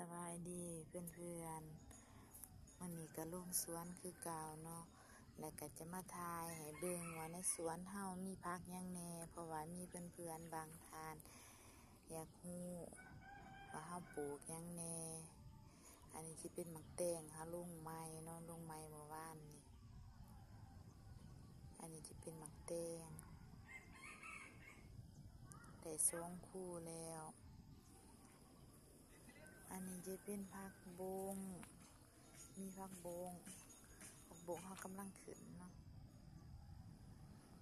ສະບາຍດີເພື່ອນໆ ມື້ນີ້ກໍລົງສວນຄືເກົ່າເນາະ ແລ້ວກໍຈະມາຖ່າຍໃຫ້ເບິ່ງວ່າໃນສວນເຮົາມີຜັກຫຍັງແດ່ ເພາະວ່າມີເພື່ອນໆບາງທ່ານຢາກຮູ້ວ່າເຮົາປູກຫຍັງແດ່. ອັນນີ້ຊິເປັນໝາກແຕງ ເຮົາລົງໃໝ່ເນາະ ລົງໃໝ່ເມື່ອວານນີ້. ອັນນີ້ຈະເປັນໝາກແຕງ ໄດ້ສອງຄູ່ແລ້ວ. ອັນນີ້ຈະເປັນຜັກບົ້ງ ມີຜັກບົ້ງ ຜັກບົ້ງເຮົາກຳລັງຂຶ້ນເນາະ.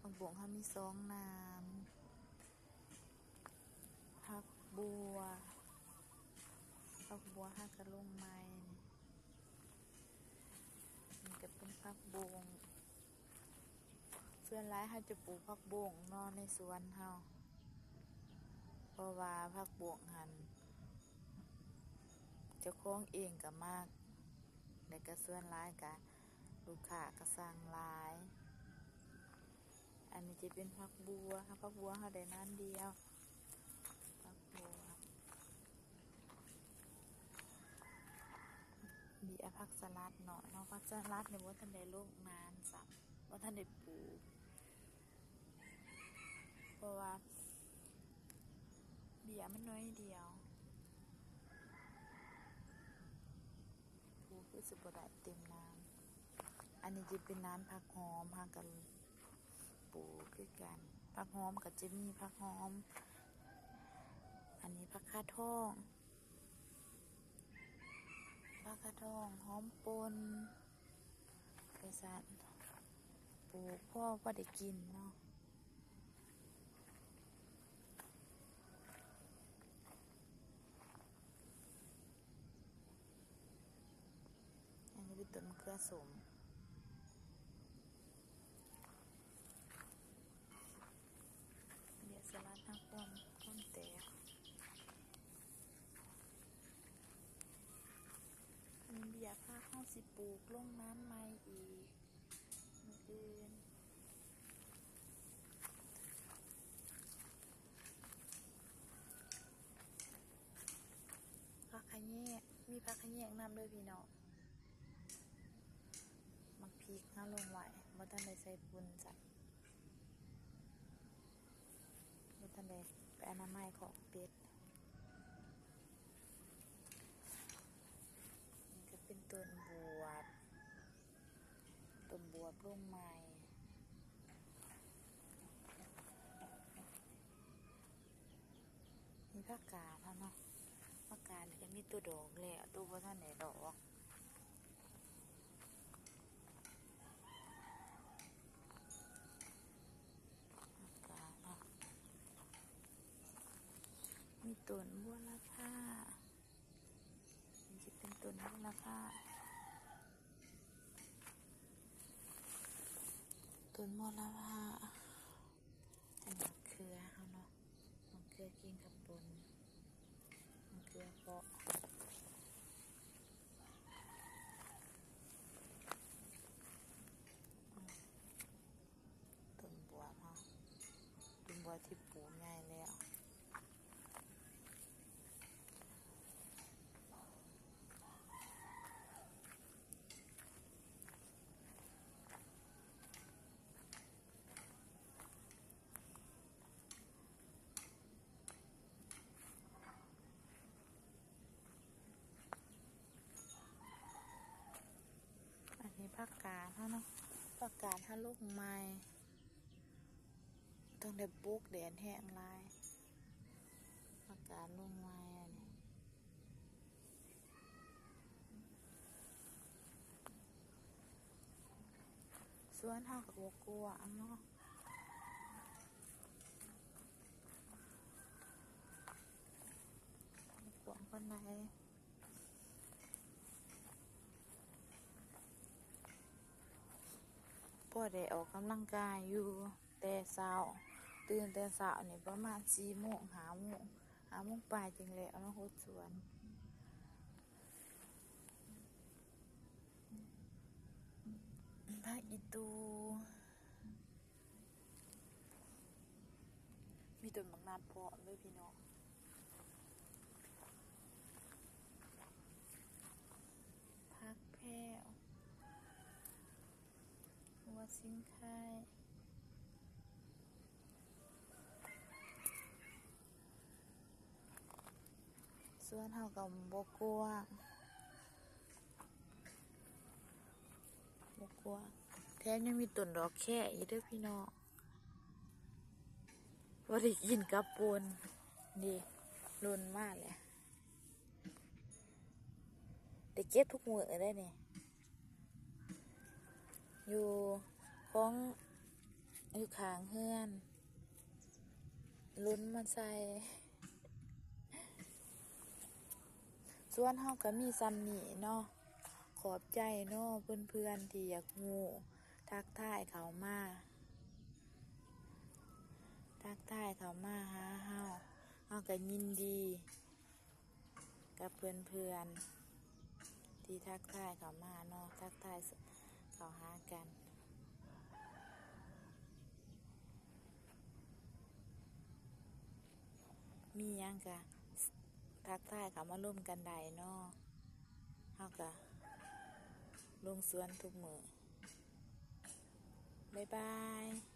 ຜັກບົ້ງເຮົາມີສອງນາມ ຜັກບົວ ຜັກບົວເຮົາກໍລົງໃໝ່. ນີ້ກໍເປັນຜັກບົ້ງ ສ່ວນຫຼາຍເຮົາຈະປູກຜັກບົ້ງເນາະໃນສວນເຮົາ ເພາະວ່າຜັກບົ້ງຫັ້ນເຈົ້າຂອງເອງກໍມັກ ແລ້ວກໍສ່ວນຫຼາຍກໍລູກຄ້າກໍສັ່ງຫຼາຍ. ອັນນີ້ຈະເປັນຜັກບົວ ຜັກບົວເຮົາໄດ້ນານດຽວ ຜັກບົວ ເບ້ຍຜັກສະຫຼັດເນາະ ເນາະ ຜັກສະຫຼັດນີ້ບໍ່ທັນໄດ້ລົງນານຊ້ຳ ບໍ່ທັນໄດ້ປູກ ເພາະວ່າເບ້ຍມັນໜ້ອຍດຽວ ປູກຄືຊິບໍ່ໄດ້ເຕັມນານ. ອັນນີ້ຈະເປັນນານຜັກຫອມ ເຮົາກໍປູກຄືກັນ ຜັກຫອມກໍຈະມີຜັກຫອມ ອັນນີ້ຜັກຄາທອງ ຜັກຄາທອງ ຫອມປົ່ນ ໄປຊັ້ນ ປູກພໍ ພໍໄດ້ກິນເນາະ. ອັນນີ້ເປັນຕົ້ນມະເຂືອສົ້ມ ເບ້ຍສະຫຼັດເຮົາຄວາມ ຄວາມແຕກ. ອັນນີ້ເບ້ຍຜັກເຮົາຊິປູກລົງນານໃໝ່ອີກ ມື້ອື່ນ ຜັກຂະແຍງ ມີຜັກຂະແຍງນຳເດີພີ່ນ້ອງ. ໝາກພິກເຮົາລົງໄວ້ ບໍ່ທັນໄດ້ໃສ່ຝຸ່ນຊ້ຳ ບໍ່ທັນໄດ້ໄປອະນາໄມຄອກເປັດ. ນີ້ກໍເປັນຕົ້ນບວບ ຕົ້ນບວບລົງໃໝ່. ນີ້ຜັກກາດເຮົາເນາະ ຜັກກາດນີ້ກໍມີຕົວດອກແລ້ວ ຕົວບໍ່ທັນໄດ້ດອກ. ຜັກກາດເນາະ ມີຕົ້ນບົວລະພາ ນີ້ຈະເປັນຕົ້ນບົວລະພາ ຕົ້ນບົວລະພາ. ອັນນີ້ມະເຂືອເຮົາເນາະ ມະເຂືອກິນກັບປົ່ນ ມະເຂືອເປາະ ຕົ້ນບວບເຮົາ ຕົ້ນບວບທີ່ປູກໃຫຍ່ແລ້ວ. ອັນນີ້ຜັກກາດເຮົາເນາະ ຜັກກາດເຮົາລົງໃໝ່ ຕ້ອງໄດ້ປົກແດດແຮງຫຼາຍ ຜັກກາດລົງໃໝ່. ອັນນີ້ ສວນເຮົາກໍບໍ່ກວ້າງເນາະ ບໍ່ກວ້າງປານໃດ ພໍໄດ້ອອກກຳລັງກາຍຢູ່ແຕ່ເຊົ້າ ຕື່ນແຕ່ເຊົ້ານີ້ປະມານສີ່ໂມງ ຫ້າໂມງ ຫ້າໂມງປາຍຈຶ່ງແລ້ວເນາະ ຫົດສວນ. ຜັກອີ່ຕູ່ ມີຕົ້ນບັກນາດພ້ອມເດີພີ່ນ້ອງ. ຊິງໄຄ ສວນເຮົາກໍບໍ່ກວ້າງ ບໍ່ກວ້າງ ແຖມຍັງມີຕົ້ນດອກແຄອີກເດີ້ພີ່ນ້ອງ. ບໍ່ໄດ້ກິນກັບປົ່ນ ນີ້ ຫຼົ່ນມາແລ້ວ ໄດ້ເກັບທຸກມື້ເດ້ນີ້ ຢູ່ຂອງ ຢູ່ຂ້າງເຮືອນ ຫຼົ່ນມາໃສ່. ສວນເຮົາກໍມີສ່ຳນີ້ເນາະ ຂອບໃຈເນາະເພື່ອນໆທີ່ຢາກຮູ້ ທັກທາຍເຂົ້າມາ ທັກທາຍເຂົ້າມາຫາເຮົາ ເຮົາກໍຍິນດີກັບເພື່ອນໆທີ່ທັກທາຍເຂົ້າມາເນາະ ທັກທາຍເຂົ້າຫາກັນ. ມີຫຍັງກະທັກທາຍເຂົ້າມາລົມກັນໄດ້ເນາະ ເຮົາກະລົງສວນທຸກມື້. ບາຍບາຍ.